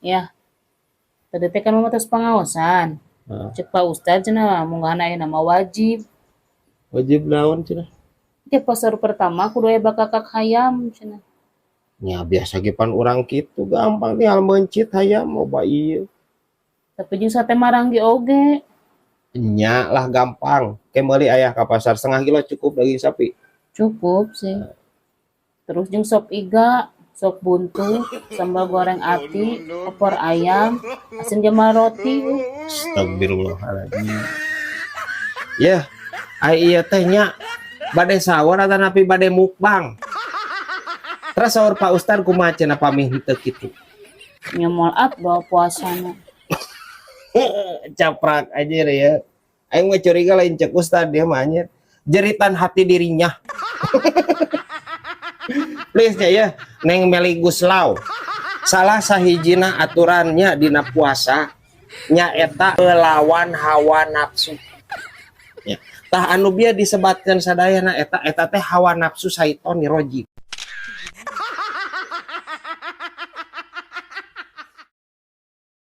Ya. Tadi teh kan mama tos pangaosan. Heeh. Cek Pak Ustad cenah munggahna ayeuna mah wajib. Wajib naon cenah? Tiap sahur pertama kudu aya bakakak hayam cenah. Ya biasa ge pan urang kitu, gampang tinggal meuncit hayam loba ieu. Tapi jeung sate maranggi oge. Nya lah, gampang. Ke meuli ayah ka pasar setengah kilo cukup daging sapi. Cukup sih. Terus jeung sop iga, sop buntu, sambal goreng ati, opor ayam, asin jambal roti. Astagfirullahaladzim. Ya, ai ieu teh nya bade sahur atanapi bade mukbang? Terus sahur Pak Ustad kumaha cenah pamih henteu kitu? Nya moal afdol puasana. Caprak aja ya. Aing mah curiga lain cek Ustad dia mah, anjir. Jeritan hati dirinya. Please nya ya, Neng Meli Guslau. Salah sahijina aturannya dina puasa nya eta melawan hawa nafsu. Ya. Tah, anu bieu disebatkeun sadayana eta eta teh hawa nafsu syaithonir rojim.